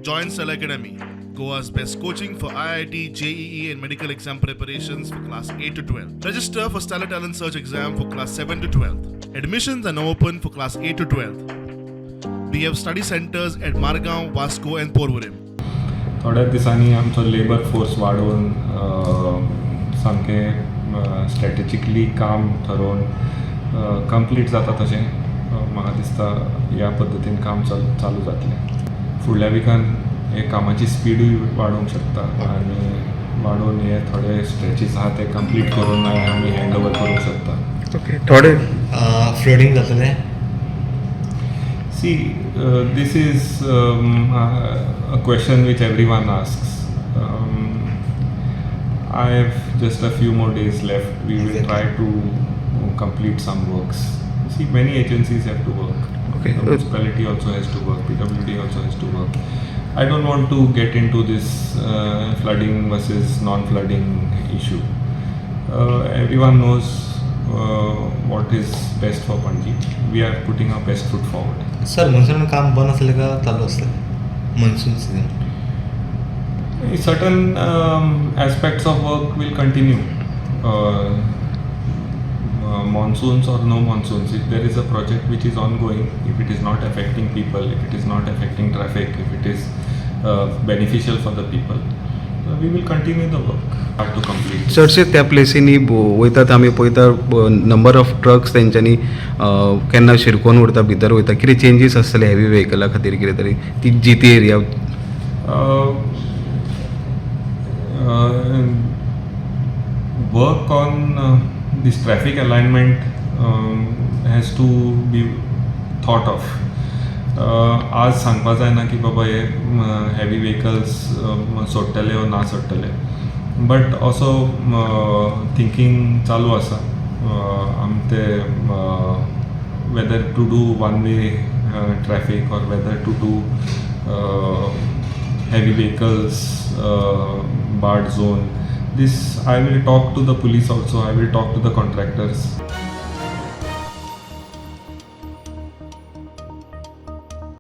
Join Stellar Academy, Goa's best coaching for IIT, JEE, and medical exam preparations for class 8 to 12. Register for Stellar Talent Search exam for class 7 to 12. Admissions are now open for class 8 to 12. We have study centers at Margao, Vasco, and Porvorim. थोड्याच दिसांनी आमचो labour force वाडोवन सामकें strategically काम ठरोवन complete जाता तशें म्हाका दिसता ह्या पद्दतीन काम चालू जातलें. फुडल्या विकान हे कामाची स्पिडूय वाडोवंक शकता आनी वाडोवन हे थोडे स्ट्रेचीस आहा ते कंप्लीट करून मागीर आमी हँड ओवर करूंक शकता. ओके, थोडे फ्लडिंग जातलें? See, this is a question which everyone asks. I have just a few more days left. We will try to complete some works. See, many agencies have to work. The municipality also has to work. PWD also has to work. I don't want to get into this flooding versus non-flooding issue. Everyone knows what is best for Panji. We are putting our best foot forward. Sir, monsoon काम बंद आसलें काय चालू आसलें monsoon season? Certain aspects of work will continue. Monsoons or no monsoons, if there is a project which is ongoing, if it is not affecting people, if it is not affecting traffic, if it is beneficial for the people, we will continue the work hard to complete. चडशे त्या प्लेसींनी वयतात आमी पळयता, number of trucks तेंच्यांनी केन्ना शिरकोन उरता, भितर वयता. कितें चेंजीस आसतले हेवी व्हेकला खातीर कितें तरी ती जी ती area? Work on this traffic alignment has to be thought of. आज सांगपा जायना की बाबा हे हेवी व्हेकल्स सोडटले वो ना सोडटले, बट असो थिंकींग चालू आसा आम ते whether to do one way traffic or whether to do heavy vehicles barred zone. This I will talk to the police also, I will talk to the contractors.